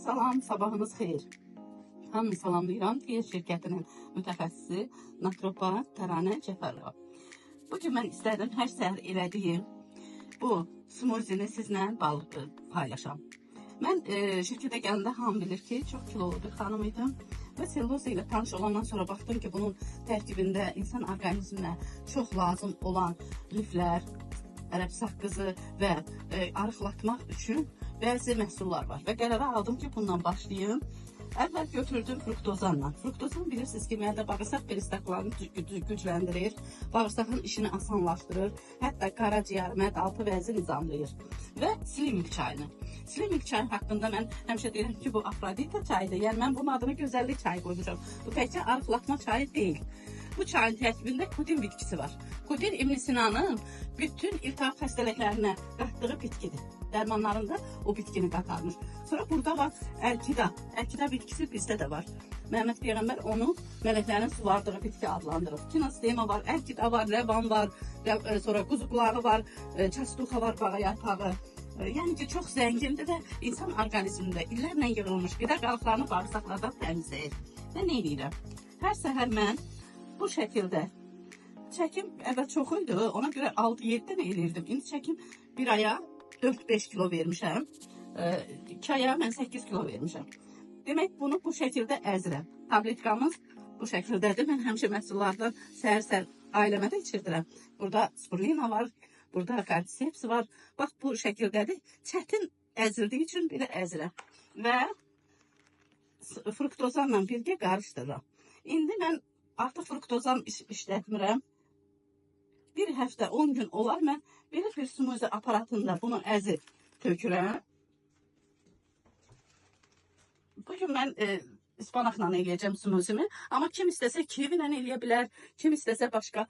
Salam, sabahınız xeyir. Hamını salamlayıram. Tiyer şirkətinin mütəxəssisi naturopat Təranə Cəfərova. Bugün mən istədim hər səhər elədiyim bu smuzini sizlə paylaşam. Mən şirkətə gələndə hamı bilir ki, çox kilolu bir xanım idim və selluloza ilə tanış olandan sonra baxdım ki, bunun tərkibində insan orqanizminə çox lazım olan liflər, ərəb saqqızı və arıqlatmaq üçün bəzi məhsullar var və qərara aldım ki, bundan başlayım. Əvvəl götürdüm fruktozanla. Fruktozan bilirsiniz ki, mədə bağırsaq peristaltiklarını gücləndirir, bağırsağın işini asanlaşdırır, hətta qaraciyər, mədə altı vəzi nizamlayır. Və slimming çayını. Slimming çayı haqqında mən həmişə deyirəm ki, bu Afrodita çayıdır. Yəni mən bunun adını gözəllik çayı qoymuşam. Bu təkcə arıqlatma çayı deyil. Bu çayın tərkibində kudin bitkisi var. Kudin İbn Sinanın bütün iltihap xəstəliklərinə qatdığı bitkidir. Dərmanlarında o bitkini qatarmış. Sonra burada var əlkida. Əlkida bitkisi bizdə də var. Məhəmməd Peyğəmbər onu mələklərin suvardığı bitki adlandırır. Kinostema var, əlkida var, rəvan var, sonra quzu qulağı var, çastuxa var, bağa yarpağı. Yəni ki, çox zəngindir və insan orqanizmində illərlə yığılmış qida qalıqlarını bağırsaqlardan təmizləyir. Və nə edirəm? Hər səhər mən bu şəkildə çəkim əvvəl çox idi, ona görə 6-7 dənə elirdim. İndi çəkim bir aya 4-5 kilo vermişəm. 2 aya mən 8 kilo vermişəm. Demək, bunu bu şəkildə əzirəm. Tabletkamız bu şəkildədir. Mən həmişə məhsullardan səhər-səhər ailəmə də içirdirəm. Burada spirulina var, burada cordyceps var. Bax, bu şəkildədir. Çətin əzildiyi üçün belə əzirəm. Və fruktozanla birgə qarışdırıram. İndi mən artıq fruktozan işlətmirəm. Bir həftə, 10 gün olar mən belə bir smuzi aparatında bunu əzib tökürəm. Bugün mən ıspanaqla eləyəcəm smuzimi. Amma kim istəsə kivi ilə eləyə bilər, kim istəsə başqa,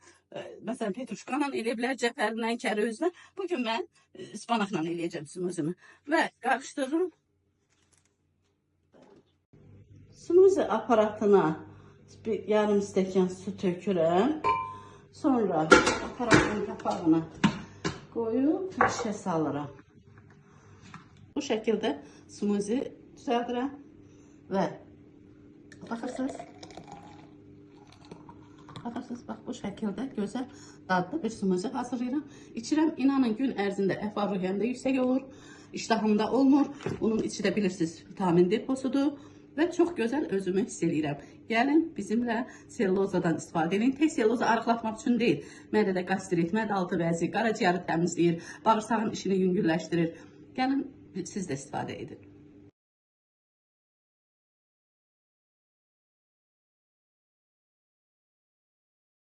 məsələn, petruşka ilə eləyə bilər, cəfərlə, kərözlə. Bugün mən ıspanaqla eləyəcəm smuzimi. Və qarışdırıram. Smuzi aparatına bir yarım stəkan su tökürəm. Sonra aparatın qapağına qoyub işə salıram. Bu şəkildə smuzi düzəldirəm və baxırsınız, bax bu şəkildə gözəl dadlı bir smuzi hazırlayıram. İçirəm, inanın gün ərzində əhval-ruhiyyəm də yüksək olur, iştahım da olmur. Bunun içi də bilirsiniz vitamin deposudur. Və çox gözəl özümü hiss eləyirəm. Gəlin bizimlə sellulozadan istifadə edin. Tək selluloza arıqlatmaq üçün deyil. Mədədə qastrit, mədə altı vəzi, qaraciyəri təmizləyir, bağırsağın işini yüngülləşdirir. Gəlin siz də istifadə edin.